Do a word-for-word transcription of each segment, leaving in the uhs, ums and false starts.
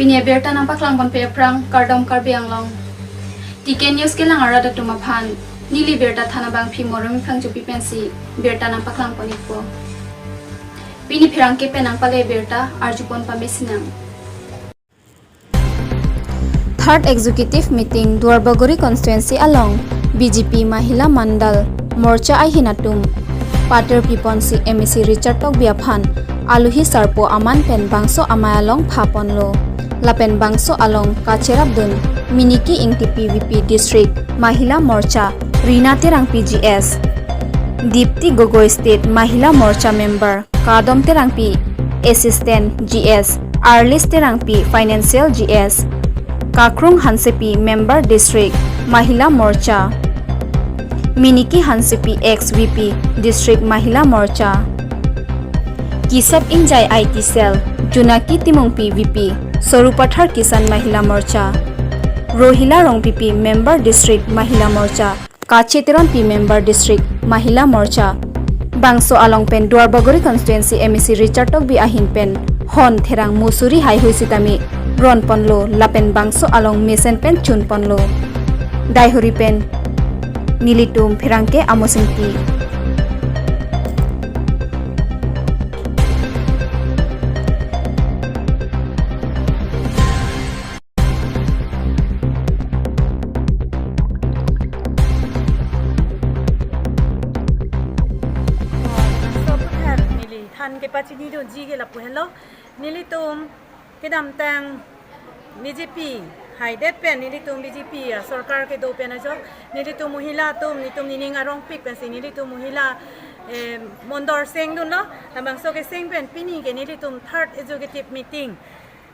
Pini abirta nangpaklang ponpe aphrang, kardom Karbi Anglong. T K News kelang arat atum aphan, neli birta than abangpi Moremi Phangchopi pensi birta nangpaklang pon-ikpo. Pini pherangke pen nangpale birta arjupon pamesinang. Third Executive Meeting Duarbagori Constituency along B J P Mahila Mandal Morcha ahin atum patir piponsi M A C Richard Tokbi aphan aluhi sarpo aman pen bangso amei along phaponlo. Lapen bangso along kacherapdun Miniki Ingtipi V P District Mahila Morcha, Rina Terangpi G S, Dipti Gogoi State Mahila Morcha Member, Kadom Terangpi Assistant G S, Arlis Terangpi Financial G S, Kakrung Hansepi Member District Mahila Morcha, Miniki Hansepi ex V P District Mahila Morcha, Kisop Ingjai I T Cell, Junaki Timungpi V P, Sorupathar Kisan Mahila Morcha, Rohila Rongpipi Member District Mahila Morcha, Kache Teronpi Member District Mahila Morcha. Bangso along pen Duarbagori Constituency M A C Richard Tokbi ahin pen hon therang musuri haihui sitame ronponlo lapen bangso along mesen pen chunponlo. Daihuri pen nelitum pherangke Amos Ingti. Laso aphuthak neli than kepachinidunji ke lapu henlo. Nelitum kedamtang B J P haidet pen nelitum B J P asorkar kedo pen ajok nelitum Mahila atum nelitum nining arongpik pensi nelitum Mahila, eh, mondor sengdunlo. Labangso keseng pen pini ke nelitum third executive meeting,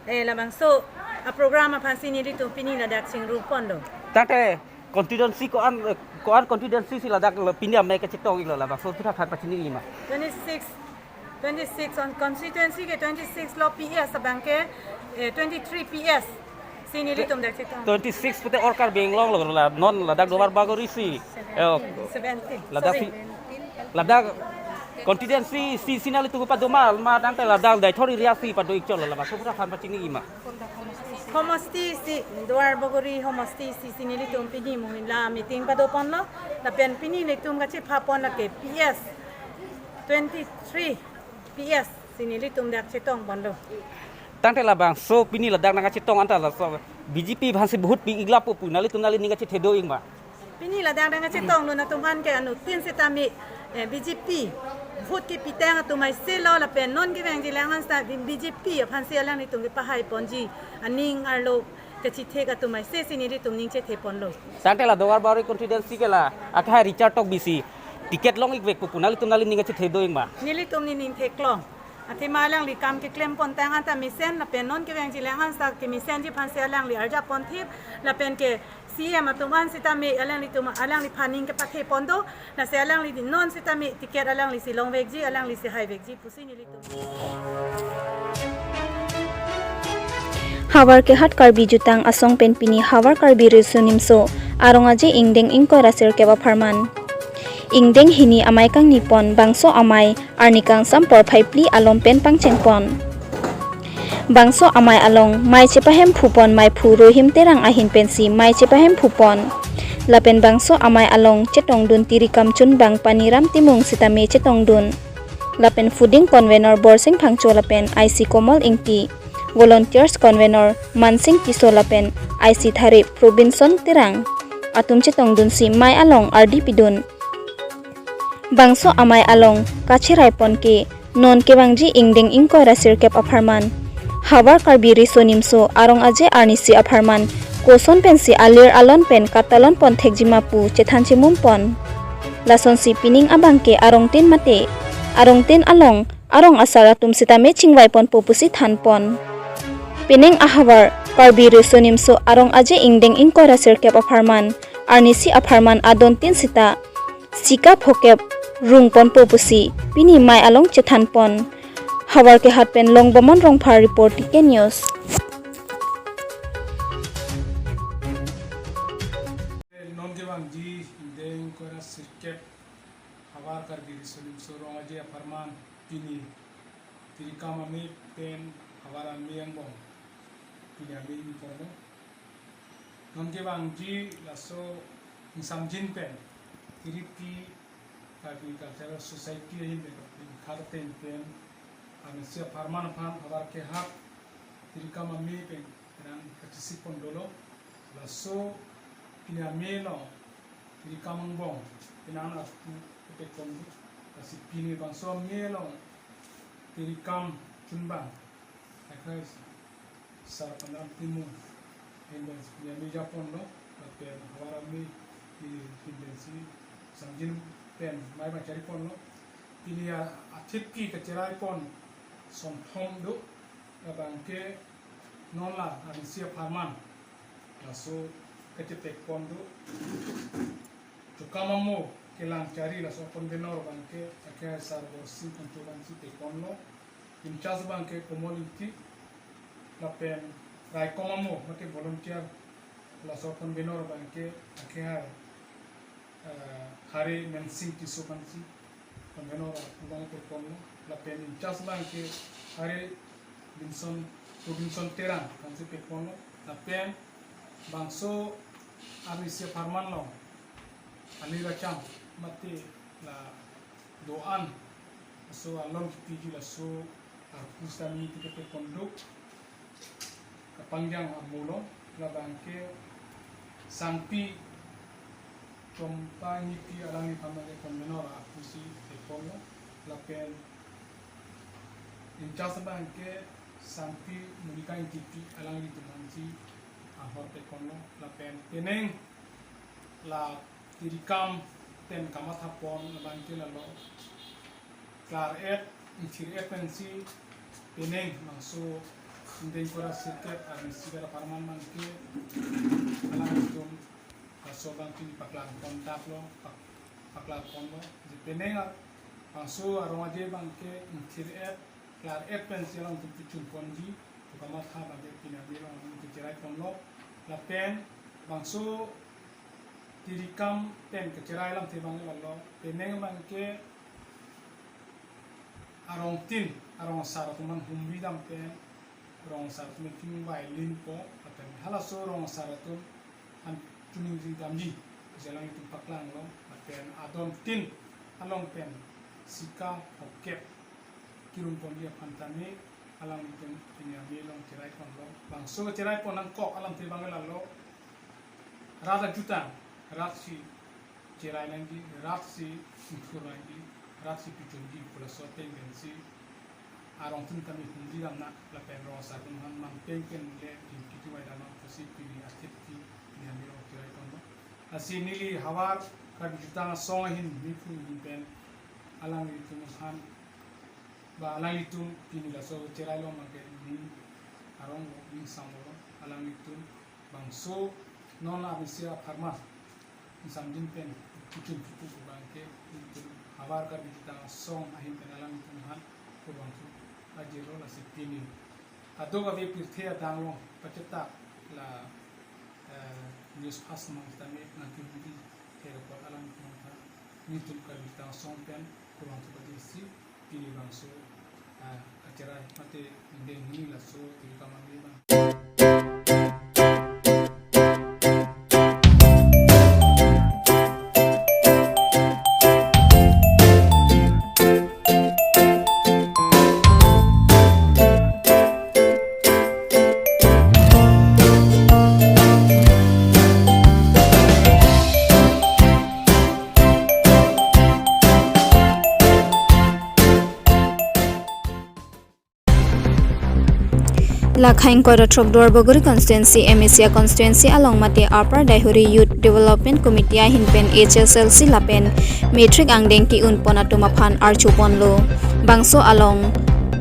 eh, labangso aprogram aphansi nelitum pini ladak chingruponlo. Tangte constituency ko-an, eh, ko-an constituency si ladak lo pini amei kachetong-iklo, labangso aphuthak than pachiniji ma. Twenty-six, twenty-six on constituency ke twenty-six lo P S abang ke, eh, twenty-three P S si nelitum dak chetong. Twenty-six pute all Karbi Anglong lo la, non ladak Duarbagori si. Eh, oh. Seventeen. Ladak si, ladak constituency si, si nelitum pado ma, ma tangte ladak Deithor area si pado-ik chotlo, labangso aphuthak than pachiniji ma. Homosti si, Duarbagori homosti si, si nelitum pini Mahila meeting padoponlo. Lapen pini nelitum kachephapon lake P S twenty-three P S si nelitum dak chetongponlo. Tangte labangso pini ladak nangkachetong anta laso B J P aphansi vote pi-ik lapu pu nelitum nelining kachethedun ma. Pini ladak nangkachetongdun atum aphan ke anuttin sitame, eh, B J P vote kepitang atum aiselo lapen non kevangji lang-an sita B J P aphansi alanglitum kepahaiponji aning arlo kachithek atum aise si nelitum ning chetheponlo. Tangte la Duarbagori constituency ke la akhai Richard Tokbi si ticket long-ikvek pu pu nelitum nelining kachethedun ma. Nelitum nining theklong. Athema alangli kam keklempon tang anta mesen lapen non kevangji lang-an sita kemesenji aphansi alangli arjapon thip lapen ke C M atum an sitame alanglitum alangliphan ning kepathepon do, lasi alangli non sitame ticket alanglisi longvekji, alanglisi haivekji pusi nelitum. Havar kehat Karbi jutang asong pen pini Havar Karbi Riso Nimso Arong Aje ingdeng ingkoi ra sirkep apharman. Ingdeng hini amei kangnipon bangso amei arni kangsam porphai phli alom pen pangchengpon. Bangso amei along mei chepahemphupon meiphu Rohim Terang ahin pensi mei chepahemphupon. Lapen bangso amei along chetongdun Tirikam chunbang Paniram Timung sitame chetongdun. Lapen Fooding Convenor Borsing Phangcho lapen I C Komol Ingti, Volunteers Convenor Mansing Tisso lapen I C Tharip Robinson Terang atum chetongdunsi mei along ardi pidun. Bangso amei along kacheraipon ke non kevangji ingdeng ingkoi ra sirkep apharman Havar Karbi Riso Nimso Arong Aje arnisi apharman koson pensi alir alon pen katalonpon thekji ma pu chethan chimumpon. Lasonsi pining abang ke arongtin mate arongtin along arong asar atum sitame chingvaiponpo pusi thanpon. Pining ahavar Karbi Riso Nimso Arong Aje ingdeng ingkoi ra sirkep apharman arnisi apharman adontin sita sika phokep rungponpo pusi pini mei along chethanpon. Havar kehat pen Longbomon Rongphar report T K News. Non kevangji ingdeng ingkoi ra sirkep Havar Karbi Riso Nimso Arong Aje apharman pini Tirikam amei pen havar amei angbong Pini ami ini ponlo. Non kevangji laso ingsamjin pen, Tiripi Karbi Cultural Society ahin pen, ingkar ten pen, amisia pharman aphan havar kehak, Tirikam Ame pen, penang kachesik pon dolo. Laso pini ame along, Tirikam angbong, penang arpu kepek pon do. Lasi pini bangso ame along, Tirikam chunbang, akhai Sar Pandaram Timung ahin pensi pini ame ja ponlo, lapen havar ame ahin pensi ingsamjin pen mei abang chari ponlo. Pini a, athip ki kacherai pon songthom do, labang ke non la amisia pharman laso kachepek pon do. Chokam amo kelang chari laso convenor abang ke akhai Sar Borsing Phangcho abangsi pek ponlo. In-charge abang ke Komol Ingti, lapen raikom amo mate volunteer laso convenor abang ke akhai, eh, Hari Mensing Tisso aphansi convenor abang pek ponlo, lapen in-charge abang ke Hari Binson, Robinson Terang aphansi pek ponlo, lapen bangso amisia pharman along ali racham mate la do-an laso alon kipiji laso arpu sitame kepek pon do. Kapangjang amo along, labang ke Sangpi Chompa Ingtipi, alangliphan abang ke convenor arpu si pek ponlo, lapen in-charge abang ke Sangpi Monica Ingtipi, alanglitum aphansi ahor pek ponlo, lapen penang la Tirikam pen kamatha pon abang ke lalo klar-et, ingthir-et pensi penang bangso ingdeng kora sirkep arnisi bera pharman abang ke alanglitum laso abang pini paklang pon daplo, pak-, paklang ponlo. Di penang a-, bangso arong aje abang ke ingthir-et, klar-et pensi alangtum pichun ponji pu kamatha abang ke pini ame along alangtum cherai ponlo. Lapen bangso Tirikam pen kacherai alamthe abang lalo, penang abang ke arong tin, arong asar atum aphan humri dam pen, arong asar atum kingvai limpo, lapen halaso arong asar atum aphan choningri damji, pusi alanglitum paklanglo, lapen adon tin along pen sika hokep kirung ponji aphan tame alanglitum pini ame along cherai ponlo. Bangso cherai pon nangkok alamthe abang lalo, rat ajutang, rat si cherai nangji, rat si ingthur nangji, rat si pichunji pu laso ateng pensi arong tin tame humri dam nang, lapen arong asar atum aphan man peng pen le dim kiti vai dam nang pusi pini athip ki pini ame along cherai ponlo. Lasi neli havar Karbi Jutang Asong ahin mephu ahin pen alanglitum aphan ba alanglitum pini laso cherai along abang ke ning arong lo, ning samlo, alanglitum bangso non amisia pharman ingsamjin pen kichun kipu abang ke ilitum havar Karbi Jutang Asong ahin pen alanglitum aphan kurvangthu ajirlo. Lasi pini kadokave pirthe adang along pachetak la, eh, news flash mang tame nangkehumri the apot alanglitum aphan nelitum Karbi Jutang Asong pen kurvangthu pajirsi pini bangso, ah, kacherai mate ingdeng hini laso Tirikam Ame abang. Lakha ingkoi ra throk Duarbagori constituency, M A C a constituency along mate Upper Daihori Youth Development Committee ahin pen H S L C lapen matric angdeng ki-un pon atum aphan archo ponlo. Bangso along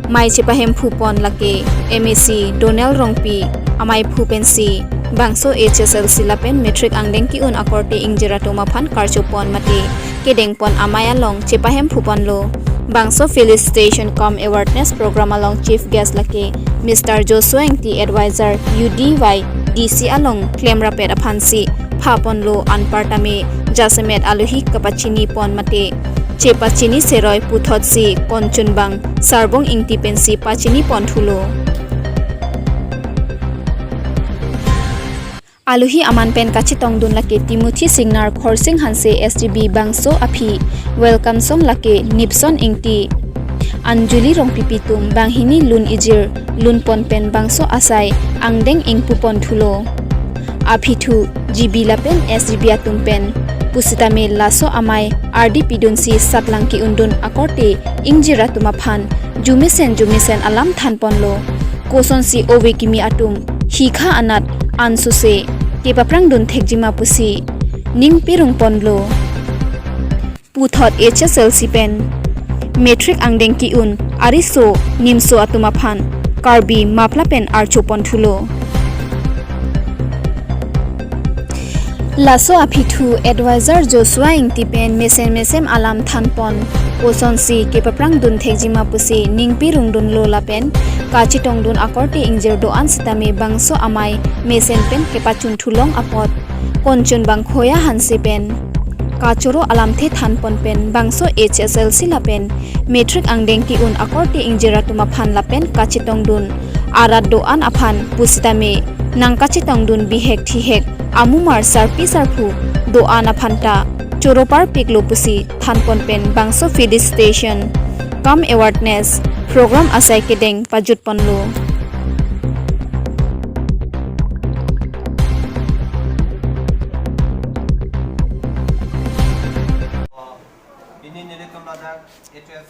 mei chepahemphu pon lake M A C Donald Rongpi amaiphu pensi bangso H S L C lapen matric angdeng ki-un akorte ingjir atum aphan karcho pon mate kedeng pon amei along chepahemphu ponlo. Bangso felicitation cum awareness program along chief guest lake Mister Joshua Ingti, advisor U D Y D C along klemrapet aphansi pha ponlo. Anparta me jasemet alohi kapachini pon mate chepachini seroi puthotsi konchunbang Sarbong Ingti pensi pachini pon thulo. Alohi aman pen kachetongdun lake Timothy Singnar, Khorsing Hanse, S D B bangso aphi, welcome song lake Nipson Ingti, Anjuli Rongpipi atum banghini lun ijir lunpon pen bangso asai angdeng ingpupon thulo. Aphi thu G B lapen S D B atum pen pusitame laso amei ardi pidunsi satlang ki-undun akorte ingjir atum aphan jumesen jumesen alam thanponlo. Kosonsi ove kimi atum hikha anat ansose kepaprangdun thekjima pusi ning pirungponlo. Puthot H S L C pen matric angdeng ki-un ariso nimso atum aphan Karbi mapla pen archopon thulo. Laso aphi thu advisor Joshua Ingti pen mesen mesem alam thanpon, kosonsi kepaprangdun thekjima pusi ning pirungdunlo lapen kachetongdun akorte ingjir do-an sitame bangso amei mesen pen kepachun thulong apot konchun bang Khoya Hanse pen kachoro alamthe thanpon pen bangso H S L C lapen matric angdeng ki-un akorte ingjir atum aphan lapen kachetongdun arat do-an aphan pusitame nang kachetongdun bihek thihek amumar sarpi sarpo do-an aphan ta choro parpiklo pusi thanpon pen bangso felicitation cum awareness program asai kedeng pajutponlo. Pini nelitum ladak H S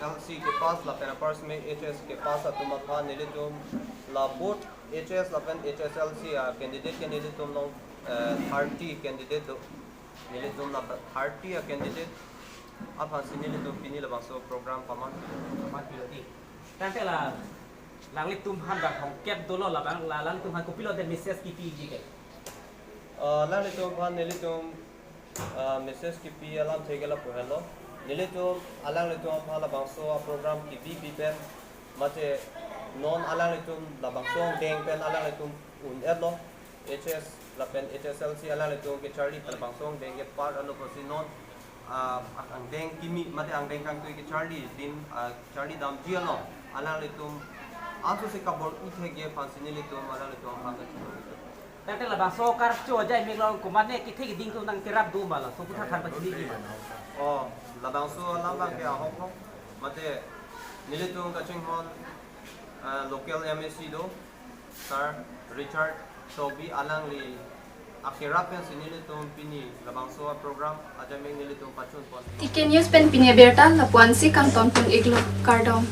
L C kepass lapen apar seme H S kepass atum aphan nelitum la both H S lapen H S L C a candidate ke nelitum along, eh, thirty candidate do. Nelitum la thirty a candidate aphansi nelitum pini labangso program paman. Paman piloti. Tangte la alanglitum aphan dak hongkep dolo labang la alanglitum aphan kopilo de message kipiji ke? Ah, alanglitum aphan nelitum, ah, message kipi alamthe ke lapu helo. Nelitum alanglitum aphan labangso a program kibi bi pen mate non alanglitum labangso angdeng pen alanglitum un-etlo. H S lapen H S L C alanglitum kecharli pen labangso angdeng ke part alo pusi non, ah, angdeng kimi mate angdeng kangtui kecharli din, ah, charli damji along alanglitum ansose kabor-i thekji aphansi nelitum alanglitum aphan kachetong. Tangte labangso karcho ajai mek along komatne kethe keding atum nangkerap do ma, laso aputhak than pachini ji ma? Oh, labangso alam abang ke ahok ahok. Mate nelitum kachinghon, ah, local M A C do, Sir Richard Tokbi, alangli akerap pensi nelitum pini labangso a program ajai mek nelitum pachunpon. T K News pen pini abirta lapu-ansi kangtonpon-iklo, kardom.